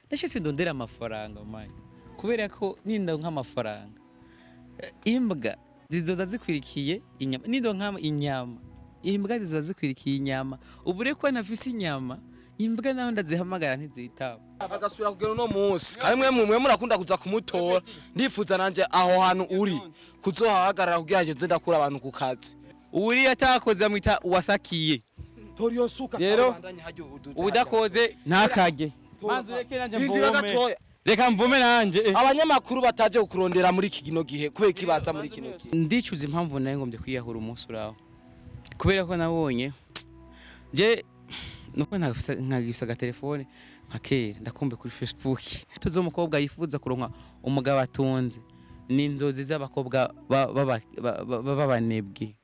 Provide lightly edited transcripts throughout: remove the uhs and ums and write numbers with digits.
Ndashise ndondera amafaranga mani, kubera ko ninda nk'amafaranga, imbwa zizoza zikwirikiye inyama. Nindonka inyama, imbwa zizoza zikwirikiye inyama. Ubu rero ko ntafise inyama, imbwa naho ndazihamagara ntizitaba. Agasubira kugera uno munsi, kandi mwe murakunda kuza kumutora. Ndifuza nanje aho hantu uri kuzohahagarara kugira ngo nze ndakura abantu ku kazi. Uriya atakoze amwita uwasakiye. Tora iyo suka. Rero, udakoze ntakage. Manzi, ureke nanje Rindira mvome. gatoya. Reka mvome nanje. Abanyamakuru bataje kukurondera muri iki kino gihe, kubera ikibaza muri kino gihe? Ndicuza impamvu nari ngombye kwiyahura umunsi uraho, kubera ko nabonye je nuko ntagifise agatelefone nka kera. Ndakumbe kuri Facebook tuzi umukobwa yifuza kuronka umugabo atunze, ni inzozi z'abakobwa b'abanebwe.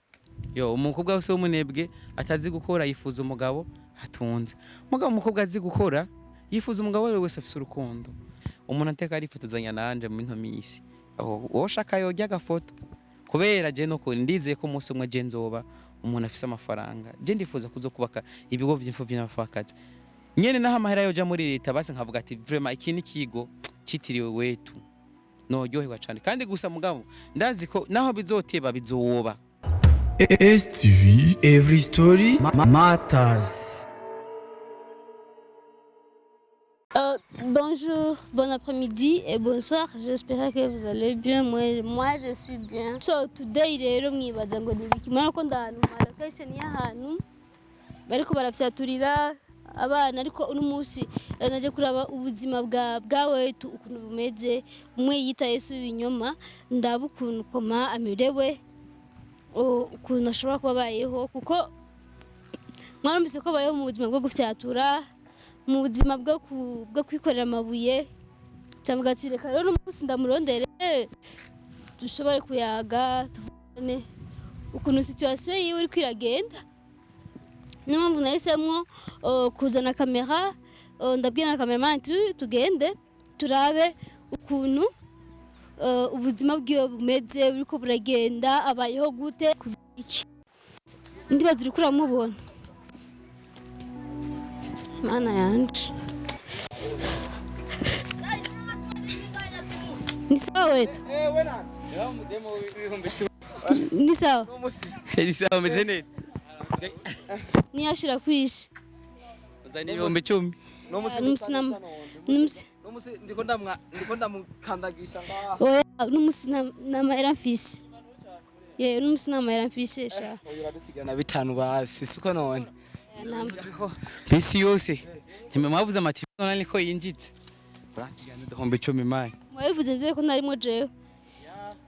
Yo, umukobwa wese w'umunebwe atazi gukora yifuza umugabo atunze. Mugabo umukobwa azi gukora yifuza umugabo uwo ari we wese afise urukundo. Umuntu ateka arifotozanya nanje mu ino misi, uwo shaka yorya agafoto, kubera je nuko ndizeye ko umunsi umwe je nzoba umuntu afise amafaranga. Je ndifuza kuzo kubaka ibigo vy'imfuvyi n'abapfakazi nyene, naho amahera yoja muri leta, basi nkavuga ati vraiment iki ni ikigo citiriwe Wetu, noryoherwa cane. Kandi gusa mugabo ndazi ko naho bizoteba bizoba. STV Every Story Matters. Bonjour, bon après-midi et bonsoir. J'espère que vous allez bien. Moi, je suis bien. So today rero mwibaza ngo ni ibiki? Murabona ko ndahantu ma location y'ahantu bariko barafyaturira abana, ariko uno munsi naje kuraba ubuzima bwa Wetu ukuntu bumeze. Umwe yita Yesu w'ibinyoma, ndaba ukuntu koma amerewe, ukuntu ashobora kuba abayeho, kuko mwarumvise ko abayeho mu buzima bwo gufyatura, mu buzima bwo kwikorera amabuye. Cyangwa ati reka rero uno munsi ndamurondere dushobore kuyaga, tuvugane ukuntu situation yiwe iriko iragenda. Niyo mpamvu nahisemwo kuzana kamera. Ndabwira na cameraman tugende turabe ukuntu ubuzima bwiwe bumeze, buriko buragenda, abayeho gute iki. Ndibaza uriko uramubona. Mana yanje, ni sawa Wetu? Ni sawa. Ni sawa, umeze neza. Niyashira kwishe. Uzanye 10,000. N'umusi Ndiko ndamukandagisha ngaha. Oya, n'umusi n'amahera mfise. Ye, n'umusi n'amahera mfise sha. Oya, uradusigira na bitanu basi, siko none? Bisi yose ntimwe mwavuze amati none niko yinjitse, urasigira n'10,000 mani. Mwabivuze nzere ko ntarimo jewe.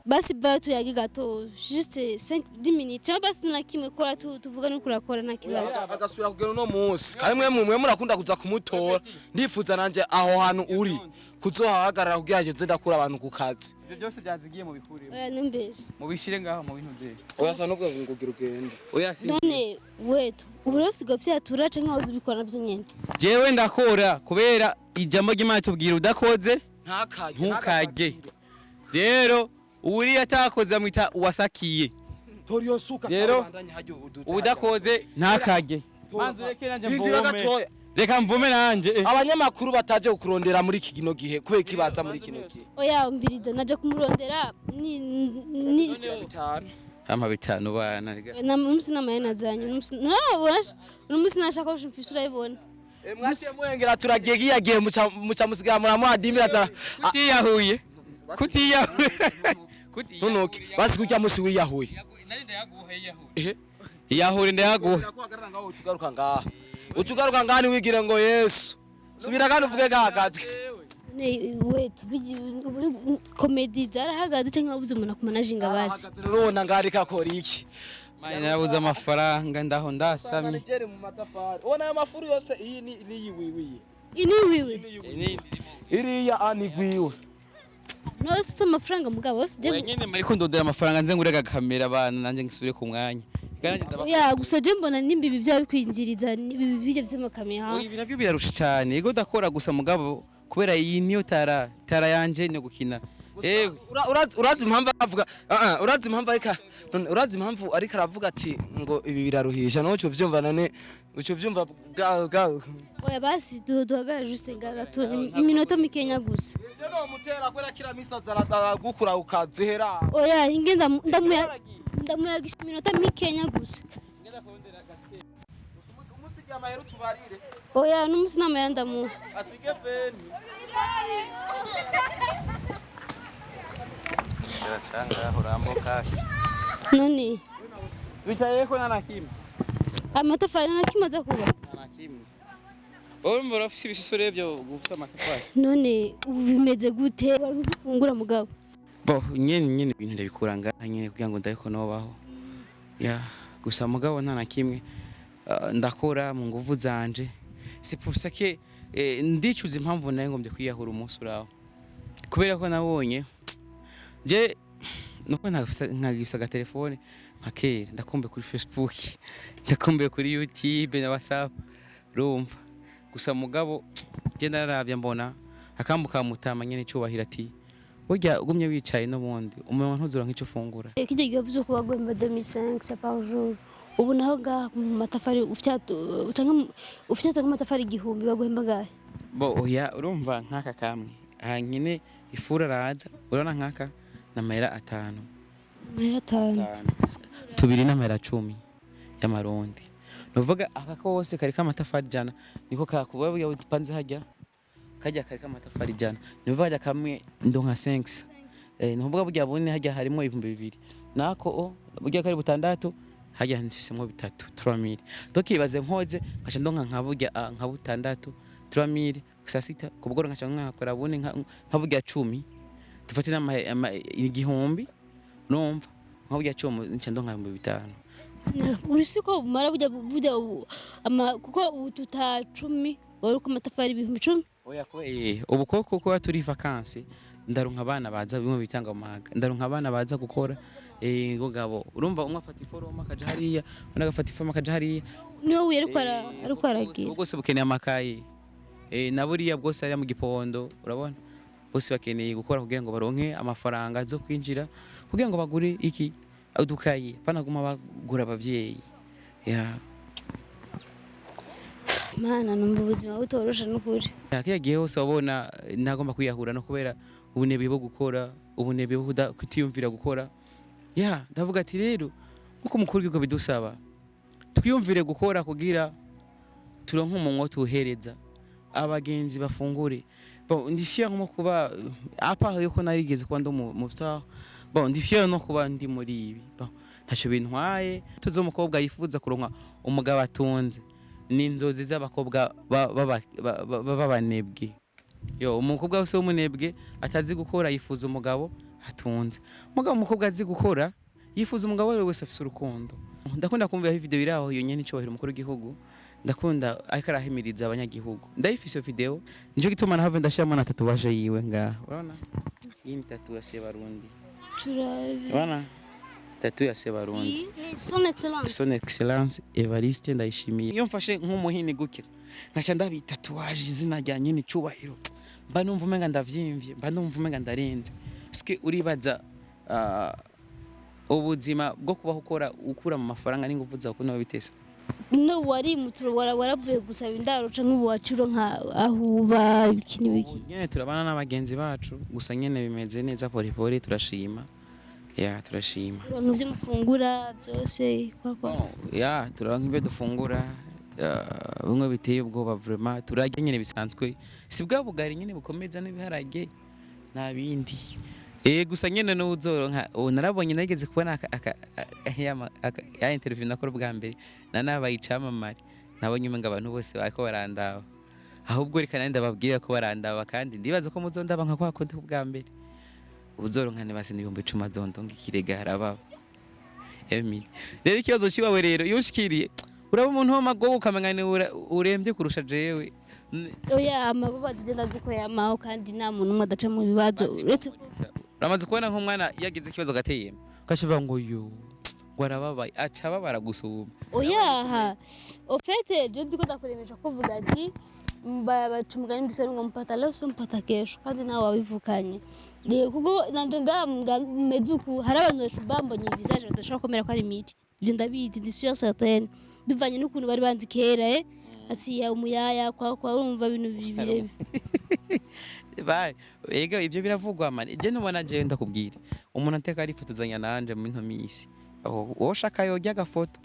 Basi bayo tuyage gato, juste 5 10 minutes cyangwa basi na kimwe kora tuvuga nuko urakora nta kibazo. Agasubira kugera uno munsi, kandi mwe murakunda kuza kumutora. Ndifuza nanje aho hantu uri kuzohahagarara kugira ngo nze ndakura abantu ku kazi. Ivyo byose byazigiye mu bikuriro. Oya, numbeje. Mubishire ngaho mu bintu vye. Oya, sa nuvuga ngo ugira ugende. Oya, si. None Wetu, ubu rero usigaye vyatura canke wahoze ubikora navyo nyene? Jewe ndakora kubera ijambo ry'Imana tubwira udakoze ntakajye. Ntukage. Rero uriya atakoze amwita uwasakiye. Tora iyo suka. Rero, udakoze ntakage. Manzi, ureke nanje Rindira mvome. gatoya. Reka mvome nanje. Abanyamakuru bataje kukurondera muri iki kino gihe, kubera ikibaza muri kino gihe? Oya, umviriza, naje kumurondera ni Bitanu. Ama bitanu bana rega. Na umusi n'amahera nazanye umusi nabona umusi nashaka mfise, urayibona. Mwaciye murengera, turagiye kiyagiye muca musigara muramuhadimira zara. Kutiyahuye, kutiyahuye. Ntunuke basi kurya musi wiyahuye. Yahure ndayaguha. Ucugaruka ngaha, ucugaruka ngaha, ntiwigire ngo Yesu subira kandi uvuge gahagajwe. Ne Wetu, comédie zarahagaze canke wabuze umuntu akumanajinga basi? Rubona ngaha ariko akora iki? Mani, narabuze amafaranga, ndaho ndasamye. Manageri mu matafari, ubona ayo mafuru yose, iyi ni niyiwiwiye. Ini wiwe? Iriya ani gwiwe. Nawe sise amafaranga mugabo wose je. Wenyine mariko ndondera amafaranga nze ngure agakamera abana nanjye ngisubire ku mwanya. Reka nanjye Oya, gusa je mbona nimba ibi byaba bikwinjiriza, ibi bijya vy'amakamera. Oya, ibi navyo birarusha cyane. Yego ndakora, gusa mugabo kubera iyi niyo tara yanje ni gukina. Ewe. Urazi impamvu avuga, urazi impamvu ariko, none urazi impamvu ariko aravuga ati ngo ibi biraruhisha? Nawe uco uvyumva, none uco uvyumva bwa Oya, basi duhagarare juste ngaha gato, iminota mikenya gusa. Ivyo no mutera kwera kira misa zarazara gukura ukazihera. Oya, inge ndamuyagisha iminota mikenya gusa. Umusigiye amahera utubarire. Oya, n'umunsi nama ndamuha. Asige feni. None Bicaye ko nta na kimwe. Amatafari ntakimaze kuba. Nta na kimwe. Urumva urafise ibisusu rero byo gufata amatafari. None ubu bimeze gute? Wari ufungura, mugabo? Bo nyene ibintu ndabikura ngaha nyene kugira ngo ndabe ko nobaho. Ya, gusa mugabo nta na kimwe. Ndakora mu nguvu zanje. C'est pour ça que ndicuza impamvu nari ngombye kwiyahura umunsi uraho, kubera ko nabonye je nuko ntagifise agatelefone nka kera. Ndakumbuye kuri Facebook, ndakumbuye kuri YouTube na WhatsApp, urumva. Gusa mugabo je nararavye mbona akambu ka mutama nyene cyubahira ati burya ugumye wicaye n'ubundi umuntu ntuzura nk'icyo ufungura. Kijya gihe uvuze ko baguhemba 2500 par jour, ubu naho ngaha mu matafari ufyato, canke ufyato nk'amatafari 1000, baguhemba ngahe? Bo oya, urumva nk'aka kamwe aha nyine ifuru araza, urabona nk'aka n'amahera 5. Amahera 5? Tubiri n'amahera 10 y'amarundi. Nuvuga aka kose kariko amatafari 100, niko kakuba buya upanze hajya kajya kariko amatafari 100, nuvuga hajya kamwe ndonka 5. Nuvuga burya bune hajya harimo 2000, nako o burya kari butandatu hajya mfisemwo bitatu, 3000. Donc ibaze nkoze nkaca ndonka nka burya nka butandatu, 3000 saa sita ku bugoro, nkaca nkakora bune nka burya 10, dufate 1000, urumva nka burya 10 nca ndonka 5000. Urisi ko bumara burya kuko ubu tuta 10 wari uko amatafari 10,000. Oya ko ubu koko kuba turi vacances, ndaronka abana baza bimwe bitanga mu maga, ndaronka abana baza gukora ngo gabo, urumva umwe afata iforoma akaja hariya, undi agafata iforoma akaja hariya. Niwe wuye ariko aragira. Ubwo bwose bukeneye amakaye, na buriya bwose hariya mu gipondo, urabona bose bakeneye gukora kugira ngo baronke amafaranga zo kwinjira kugira ngo bagure iki udukaye, panaguma bagura abavyeyi ya. Mana, numva ubuzima butoroshe n'ukuri. Kiriya gihe hose wabona ntagomba kwiyahura no kubera ubunebwe bwo gukora, ubunebwe bwo kutiyumvira gukora. Ya, ndavuga ati rero nkuko umukuru w'igihugu bidusaba twiyumvire gukora kugira turonke umunwa tuhereza abagenzi bafungure. Bon, ndi fier nko kuba à part yuko narigeze kuba ndi mu star, bon, ndi fier no kuba ndi muri ibi. Bon, ntacyo bintwaye. Tuzi umukobwa yifuza kuronka umugabo atunze ni inzozi z'abakobwa b'abanebwe. Yo, umukobwa wese w'umunebwe atazi gukora yifuza umugabo atunze. Mugabo umukobwa azi gukora yifuza umugabo uwo ari we wese afise urukundo. Ndakunda kumva video iri aho iyo nyene icubahiro umukuru w'igihugu, ndakunda ariko arahimiriza abanyagihugu. Ndayifise iyo video, nico gituma nahave ndashiramo na tatouage yiwe ngaha. Urabona iyi ni tattoo ya Sebarundi. Turabe. Urabona tattoo ya Sebarundi. Ni Son Excellence. Son Excellence Evariste Ndayishimiye. Iyo mfashe nk'umuhini gutya nkaca ndabitatuwaje izina rya nyene icubahiro, mba numva umenga ndavyimvye, mba numva umenga ndarenze. Suke uribaza ubuzima bwo kubaho ukora ukura mu mafaranga n'ingufu zawe ukuntu bitesa. No warimutse, waravuye gusaba indaro canke ubu wacuro nka aho uba, ibiki n'ibiki? Nyene turabana n'abagenzi bacu gusa nyene bimeze neza, pole pole, turashima, ya, turashima. Uronka ivyo mufungura byose kwa? Bon, ya, turaronka ibyo dufungura ya, bimwe biteye ubwoba vraiment. Turarya nyene bisanzwe, si bwa bugari nyene bukomeza n'ibiharage nta bindi. Gusa nyene n'uzoronka ubu narabonye nageze kubona ya interview nakora bwa mbere na nabaye icamamare, nabonye umenga abantu bose bariko barandaba. Ahubwo reka nandi ndababwira ko barandaba, kandi ndibaza ko muzondaba nka kwa kundi bwa mbere. Uzoronka nibase n'10,000 azondonga ikirega harababa Emily. Rero ikibazo ciwawe rero iyo ushikiriye uraba umuntu w'amagogo ukamenya ni uremvye kurusha jewe. Oya, amabuba ndazi ko yamaho, kandi nta muntu umwe adaca mu bibazo uretse ko Uramaze kubona nk'umwana iyo agize ikibazo gateyemo ukaca ngo yo ngo arababaye, aca ababara gusumba. Oya, au fait je ndiko ndakuremesha kuvuga ati Baca umugani mu Giswahili ngo mpata leo sio mpata kesho, kandi nawe wabivukanye. Kuko nanje ngaha meze uku, hari abantu bambonye visage badashobora kwemera ko ari miti. Ibyo ndabizi, ndi sûre certaine, bivanye n'ukuntu bari banzi kera, ati ya umuyaya kwa urumva ibintu birebire. Bye. Ega ibyo biravugwa man. Je ntubona, je ndakubwira. Umuntu ateka arifotozanya nanje mu nto misi. Aho wowe ushaka yojya agafoto.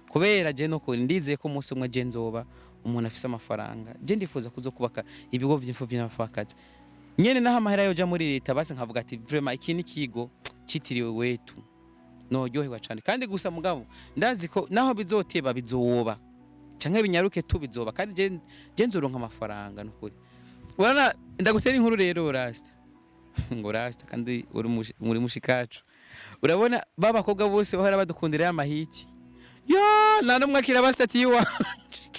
Kubera je no ndizeye ko umunsi umwe je nzoba umuntu afise amafaranga. Je ndifuza kuzokubaka ibigo vy'imfuvyi n'abapfakazi. Nyene naho amahera yoja muri leta, basi nkavuga ati vraiment iki ni kigo citiriwe wetu. Noryoherwa cane. Kandi gusa mugabo ndazi ko naho bizoteba bizoba. Canke binyaruke tu bizoba, kandi je nzoronka amafaranga nukuri. Urana ndagutera inkuru rero, rasta, ngo rasta kandi uri muri mushikacu. Urabona ba bakobwa bose bahora badukundira y'amahiti yo, nta n'umwe akira basitati yiwanje.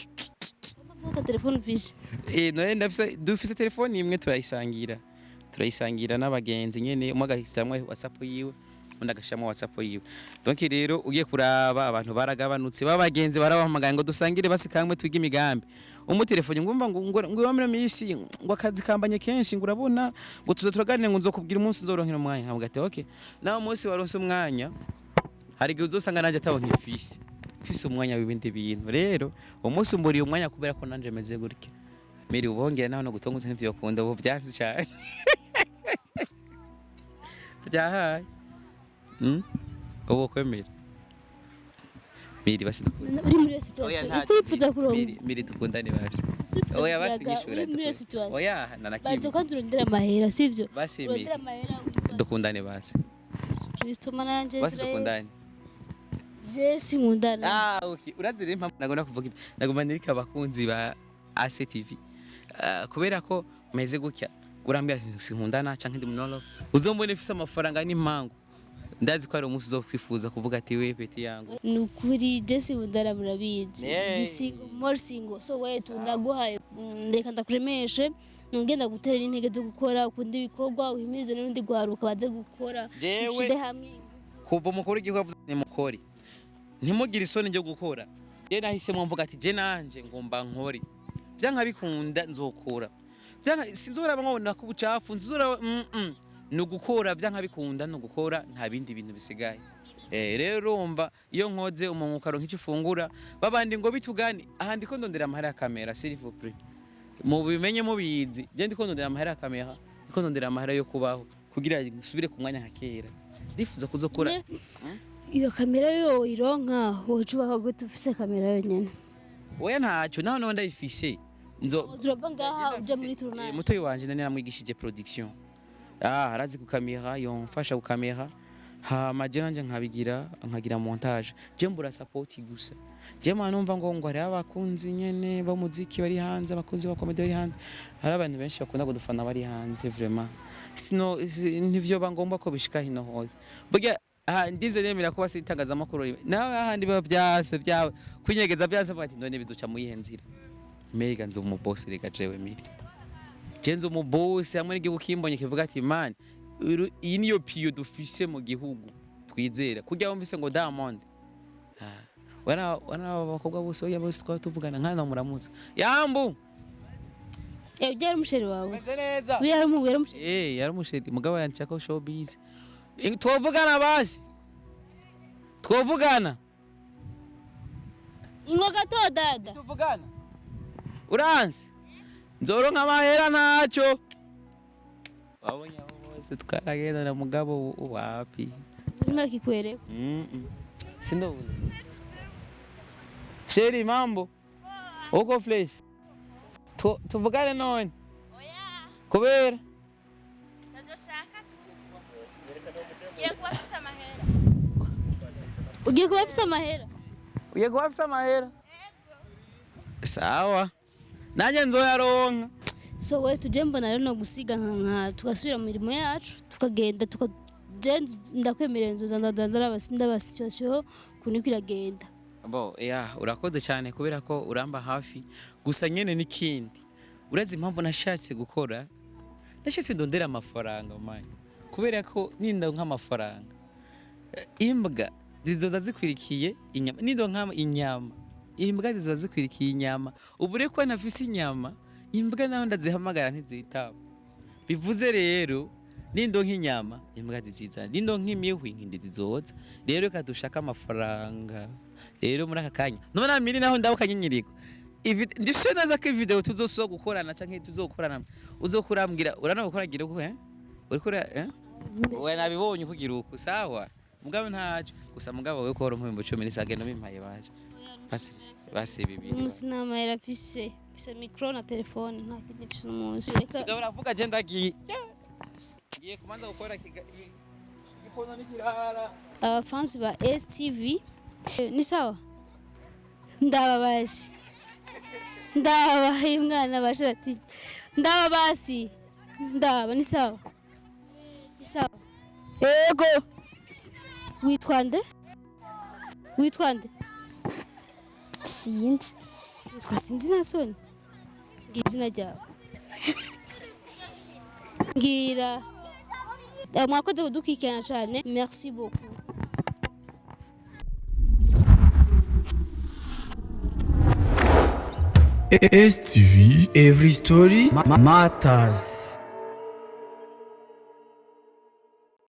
Ufata telefone ufise? Eh, none ndafise, dufise telefone imwe, turayisangira n'abagenzi nyene. Umwe agahisamwo WhatsApp yiwe, undi agashiramo WhatsApp yiwe. Donc rero ugiye kuraba, abantu baragabanutse. Babagenzi barabahamagaye ngo dusangire basi kamwe twige imigambi, umutelefone ngumva ngo iwa muri misi ngo akazi kambanye kenshi, ngo urabona ngo tuzo turaganira, ngo nzokubwira umunsi nzoronkera umwanya. Nkavuga ati okay, nawe umunsi waronse umwanya, hari igihe uzosanga nanje ataho nkifise mfise umwanya w'ibindi bintu. Rero umunsi umburiye umwanya kubera ko nanje meze gutya miri ubongera naho no gutonguza ntivyokunda. Ubu byanze cyane, byahaye. Ubu kwemera miri basi dukundane. Uri muri iyo situation ukwifuza kuronka? Miri, miri, dukundane basi. Ukwifuza Oya basi. kuyaga, Nyishura. uri muri iyo situation. Oya, Banza nanakimwe. kandi urondera amahera, sivyo? Basi miri. Urondera amahera. Dukundane basi. Yesu Kristo mana yanje. Basi. Israel. Dukundane. Je sinkundana. Ah, okay. Urazi rero impamvu nagomba kuvuga ibi? Nagomba nirike abakunzi ba ACTV. Kubera ko meze gutya, urambwira ati sinkundana canke ndi munolove. Uzombona ifise amafaranga n'impangu. Ndazi ko ari umunsi uzokwifuza kuvuga ati we petit yangu. Ni ukuri je sinkundana, murabizi. Yeah. Ndi single, more single. So wetu ndaguhaye, reka ndakuremeshe, nongeye ndagutera intege zo gukora, ukunda ibikorwa, uhimirize n'urundi rwaruka baze gukora. Jewe- Ushire hamwe. Kuva umukuru w'igihugu avuze nimukore, ntimugire isoni ryo gukora. Je nahisemo mvuga ati je nanje ngomba nkore. Vyanka bikunda nzokora. Vyanka sinzoraba nkabona ko ubucafu nzoraba ni ugukora, vyanka bikunda ni ugukora, nta bindi bintu bisigaye. Rero urumva iyo nkoze umuntu ukaronka icyo ufungura, babandi ngo bitugane aha, ndiko ndondera amahera ya kamera, s'il vous plaît, mubimenye mubizi. Je ndiko ndondera amahera ya kamera, ndiko ndondera amahera yo kubaho kugira nsubire ku mwanya nka kera. Ndifuza kuzokora. Iyo kamera yo ironka woca ubaho gute ufise kamera yonyene? Oya, ntacyo, naho naho ndayifise nzo Turava ngaha uja muri tournage. Mutoyi wanje nani namwigishije production, arazi ku kamera, yomfasha ku kamera, hama je nanje nkabigira, nkagira montage. Je mbura support gusa. Je mwana numva ngo hariho abakunzi nyene b'umuziki bari hanze, abakunzi ba comedy bari hanze, hari abantu benshi bakunda kudufana bari hanze. Vraiment sino ntivyoba ngombwa ko bishika hino hose. Burya aha ndize nemera ko basi itangazamakuru rimwe nawe ahandi biba vyase vyawe kwinyegeza vyase, bavuga ati none bizoca mu yihe nzira? Mbega nzi umubosi, reka jewe miri je nzi umubosi hamwe n'igihugu kimbonye kivuga ati man, iyi niyo piyo dufise mu gihugu twizera kurya wumvise ngo Diamond. Ah, wana abakobwa bose, oya, bose twaba tuvugana nkana muramutse yambu. Ujya ari umuchéri wawe? Meze neza. Ujya ari umuchéri? Eh, yari umuchéri, mugabo yanshaka showbiz. Twovugana basi, twovugana. Ingo gato dada. Tuvugana, uranzi nzoronka amahera, ntacyo wabonye abo bose twaragenda na mugabo wapi. Urimo akikwereka. Sindo chéri, mambo, uko fresh? Tuvugane none kubera Ntazoshaka tu. Ngiye kuba afise amahera. Ugiye kuba afise amahera. Ugiye kuba afise amahera, sawa, nanjye nzoyaronka. So we tuje mbona rero no gusiga nka tugasubira mu mirimo yacu, tukagenda tuka je ndakwemerera nzoza ndadanzara ndaba situation ukuntu iriko iragenda. Bo ya, urakoze cyane kubera ko uramba hafi. Gusa nyene n'ikindi, urazi impamvu nashatse gukora, nashatse ndondera amafaranga mani, kubera ko ninda nk'amafaranga, imbwa zizoza zikwirikiye inyama. Nindo nka inyama, imbwa zizoza zikwirikiye inyama. Ubu rero ko nafise inyama. Imbwa naho ndazihamagara ntizitaba. Bivuze rero nindo nk'inyama imbwa zizizana, nindo nk'imihwi nkindi zizoza. Rero reka dushake amafaranga. Rero muri aka kanya none miri naho ndaho kanyinyiriko. Ndishe neza ko video tuzosoza gukorana canke tuzokorana uzokurambwira urana gukora gira uko, eh, uriko eh, oya, nabibonye kugira uko, sawa. Mugabo ntaco gusa, mugabo wewe ko wari 10,000 nisagenda bimpaye bazi basi basi bibiri. Umunsi nta mahera mfise, mfise micro na telefone, nta kindi mfise uno munsi. Reka. Sigaho uravuga, je ndagiye, ngiye kumanza gukora igikono n'ikirara. Abafansi ba STV, ni sawa, ndababazi, ndababaye umwana basha ati ndaba basi ndaba, ni sawa, ni sawa. Yego. Witwa nde? Witwa nde? Sinzi. Witwa sinzi, nta soni. Mbwira izina ryawe, mbwira. Mwakoze kudukurikirana cyane, merci beaucoup. STV Every Story Matters.